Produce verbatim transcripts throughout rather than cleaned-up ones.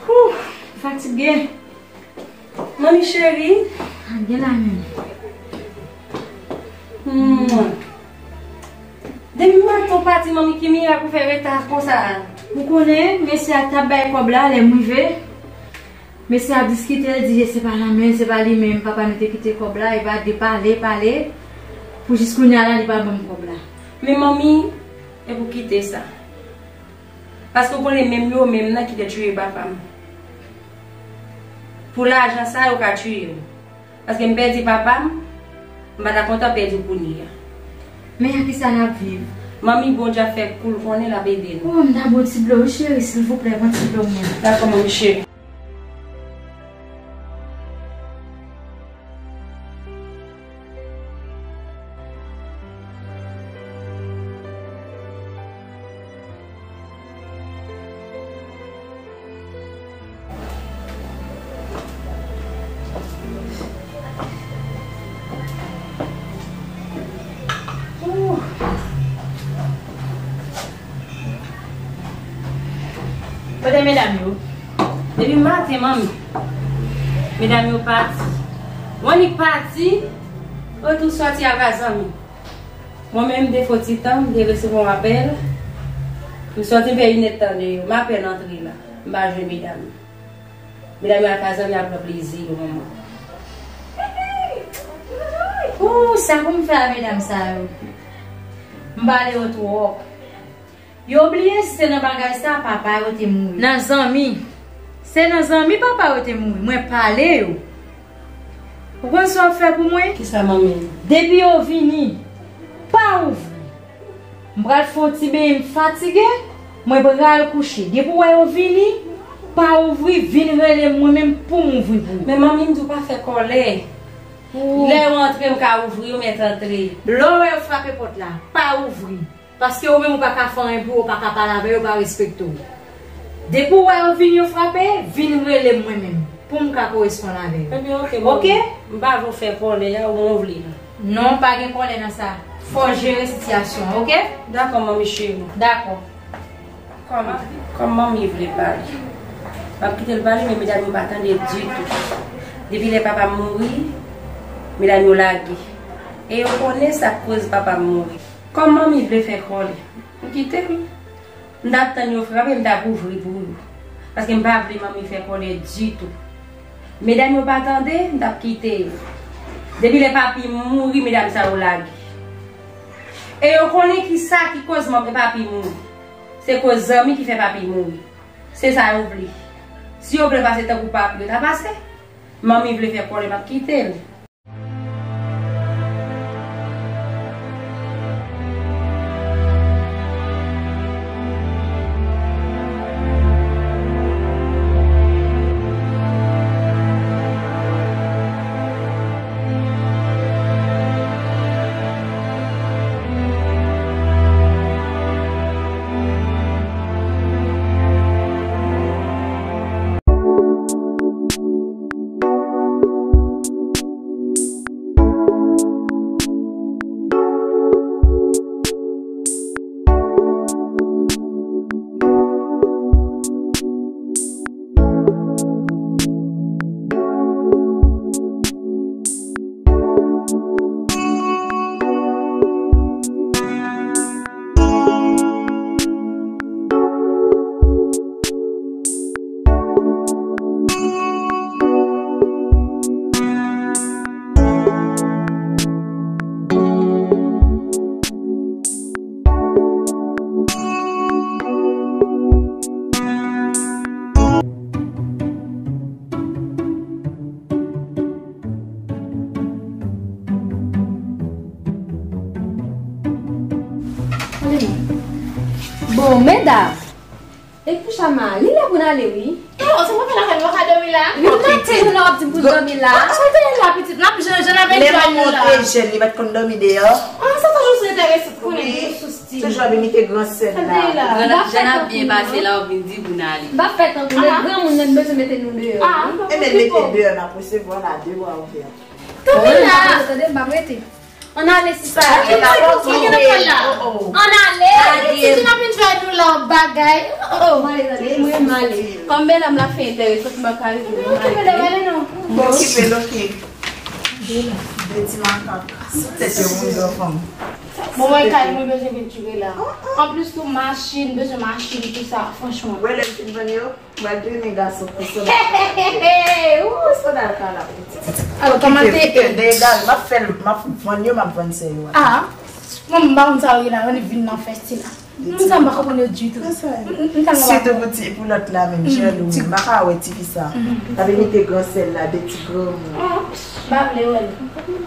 Wouh, fatige. Manmi cheri. A, gen la menm. Hmm. Depi maten w pati, manmi, ki mirak ou fè reta konsa a? Ou konnen, mesye a t ap bay kòb la, lè m rive. Mesye a ap diskite, l di se pa nan men l, se pa li menm, papa nou te kite kòb la, epa de pale, pale, pou jis kounye a la, li pa ban m kòb la. Men manmi, e pou kite sa. Paske w konnen menm yo menm nan ki te tiye papa m. Pou lajan sa, yo ka tiye m. Paske m pèdi papa m, m pa ta kontan pèdi w kounye a. Men ak kisa n ap viv? Manmi, Bondye ap fè kou l konnen l ap ede n. O, m ta bon ti dlo wi, cheri, silvouplè, bon ti dlo mwen. Dakò, manmi cheri. Kote medam yo? Depi maten, manmi, medam yo pati. Yon annik pati, yo tou sòti al kay zanmi. Mwen menm, m te fè ti tan, m te resevwa yon apèl. M sòti, m fè inèdtan deyò. M apèn antre la. M pa jwenn medam yo. Medam yo al kay zanmi al pran plezi yo, manman. Ooh, sa pou m fè a medam sa yo? M pale yo twòp. Yo bliye si se nan bagay sa papa yo te mouri. Nan zanmi. Se nan zanmi papa yo te mouri. Mwen pale yo. Ou konn sa w ap fè pou mwen? Kisa, manmi? Depi yo vini, pa ouvri. M pral fè yon ti benyen, m fatige, mwen pral kouche. Depi w wè yo vini, pa ouvri, vin rele m mwen menm pou m ouvri pou ou. Men manmi, m di w pa fè kòlè. Lè yo antre, m ka ouvri, yo mèt antre. Lè w wè yo frape pòt la, pa ouvri. Paske ou menm ou pa ka fè anyen pou yo, ou pa ka pale avè yo, yo pa respekte w. Depi w wè yo vin, yo frape, vin rele m mwen menm, pou m ka koresponn avè yo. Ebyen, oke, bon. Oke? M pa vle w fè kòlè a, ou vle la. Non, pa gen kòlè nan sa. Fò w jere sitiyasyon an, oke? Dakò, manmi cheri. Dakò. Kòman, kòman manmi vle pale? M ap kite l pale, men medam yo pa tande ditou. Depi lè papa m mouri, medam yo lage. E yo konnen sa k koz papa m mouri. Kòm manmi vle fè kòlè, m kite l. M t ap tann yo frape, m t ap ouvri pou yo. Paske m pa vle manmi fè kòlè ditou. Medam yo pa tande, m t ap kite yo. Depi lè papi mouri, medam sa yo lage. E yo konnen ki sa ki koz manmi papi mouri. Se koz zanmi ki fè papi mouri. Se sa yo vle. Si yo vle pase tankou papi yo ta pase, manmi vle fè kòlè, m ap kite l. Bon, medam, e kouch a ma, li lè pou n ale, wi. E, o, se mwen fè lakay nou, pa ka dòmi la? Yon maten nou la w ap di m pou n dòmi la. Sa w te ye la, pitit? N ap jan, jan n ap enjoy nou la. Lè manman w te jèn, li pa t konn dòmi deyò? Ah, sa toujou sou enterese pou konnen sou stil. Toujou ap imite gran sè l la. Sa te ye la? Jan n ap byen pase la, w vin di pou n ale. M pa fè tankou, men granmoun nan bezwen mete nou deyò. Ah, wi. Ebyen, mete deyò, n ap resevwa la de bra ouvè. Kanpe la! Tande, m p ap rete. Ann ale, sista. Ann ale! Titi, n ap enjoy nou la, bagay. Oh, oh. Mwen ale, tande, mwen, mwen ale. Kòm medam la fè enteresan, m pa ka rete, mwen ale. Mwen ale, non. Bon, okipe l, oke. De ti makak. Sou tèt yo, moun gran fanm. Bon, mwen kay, mwen bezwen vin tire la. Anplis tou, machin, bezwen machin, tou sa, franchman. Wè lè l fin vann yo. Mwen drennen gason pou soda. Pou soda ka la pitit. Alò, kòman te ye? Dega, m ap fè l, m ap vann yo, m ap vann sè yo a. Ah, mwen m pa konn sa yo ye la, rann vin nan fèsti la. Moun sa m pa konprann yo ditou. Sitou pou ti, pou lòt la menm, Jèlou, m pa ka wè tifi sa. L ap imite gran sè l la, de ti granmoun. Ah, m pa vle wè l.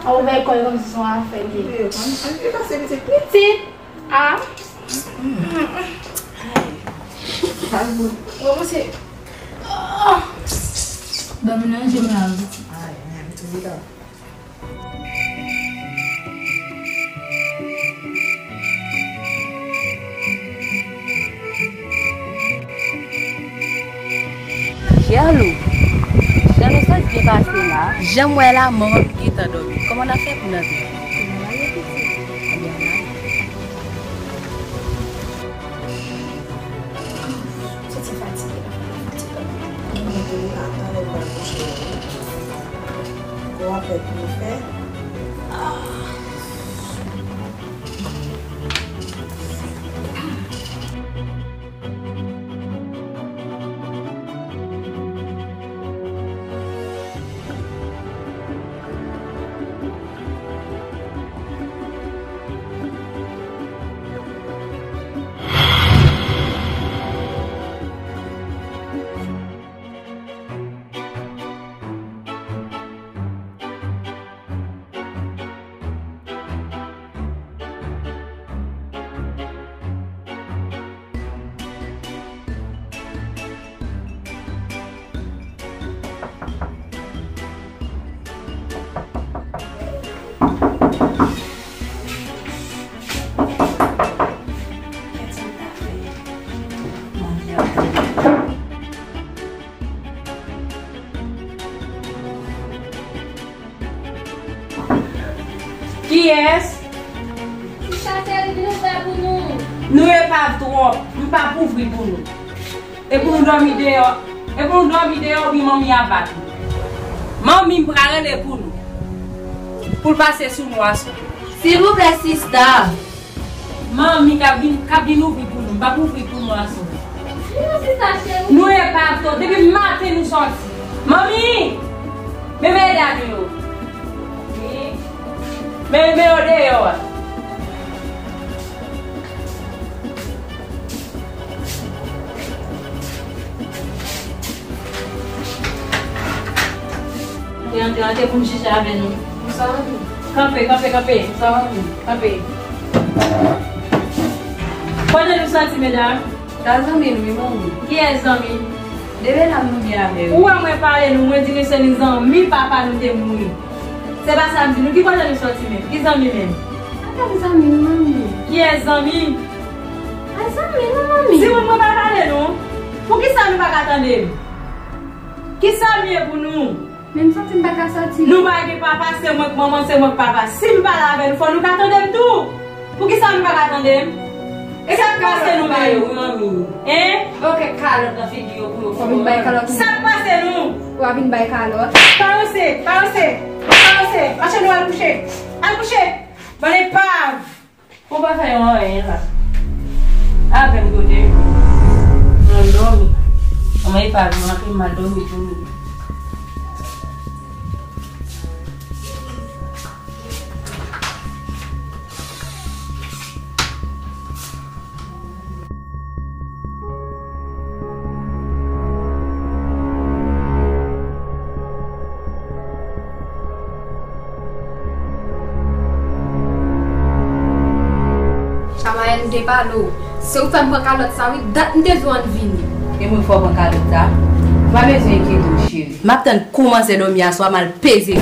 A ouvè kò l kòmsi se yon afè l ye. Li pase pitit. Pitit. Ah. Ay. Ay, bon. Bon, misye. Ah. Dòmi nan je m la, wi. Ay, men, m tou la. Jèlou. Jèlou, sa k byen pase la? Jan m wè la, manman m gentan dòmi. Kòman n ap fè pou n antre? Santi fatige, pa fè fatige. Mwen te atan lè pral kouche a, wi. Gwo apèl pou nou fè. Ah. Kiyès? Ti Chasèl, vin ouvè pou nou. Nou epav twòp, m p ap ouvri pou nou. E pou nou dòmi deyò. E pou nou dòmi deyò, wi, manmi a bat nou. Manmi, m pral rele pou nou. Pou l pase sou nou aswè. Silvouplè, sista. Manmi k ap vin, k ap vin ouvri pou nou. M p ap ouvri pou nou aswè. Vini, sista cheri. Nou epav twòp. Depi maten nou sòti. Manmi! Men medam yo. Wi. Men, men yo deyò a. Antre, antre, antre pou m jije avè nou. Kanpe, kanpe, kanpe. Kanpe. Kote nou sòti, medam? Sa zanmi nou, wi, manmi. Kiyès zanmi? Depi la nou byen avè yo. Ou wè mwen pale nou, mwen di nou se nou zanmi papa nou te mouri. Se pa sa m di nou. Ki kote nou sòti menm? Ki zanmi menm? Sa pa zanmi nou, manmi. Kiyès zanmi? Ay, zanmi nou, manmi. Timoun, mwen pa pale nou. Poukisa nou pa ka tande m? Kisa m ye pou nou? Men m santi m pa ka sòti. Nou pa gen papa, se mwen k manman, se mwen k papa. Si m pale avè nou, fò nou ka tande m tou. Poukisa nou pa ka tande m? E sa k pase nou menm? Hein? Bon, kèk kalòt nan figi yo pou yo. Ou a vin bay kalòt. Sa k pase nou? Ou a vin bay kalòt. Pa ranse, pa ranse, pa ranse. Mache nou al kouche. Al kouche. Bann epav. Ou pa fè yo anyen la. Avè m kote yo. Mwen dòmi. Manman epav yo antre, m al dòmi pou nou. Chamayen, m te pale w. Se ou fè m pran kalòt sa wi, dat m te di w ann vini. E mwen fè w pran kalòt sa? M pa bezwen enkyete w, cheri. M ap tann koumanse dòmi aswè, m al peze.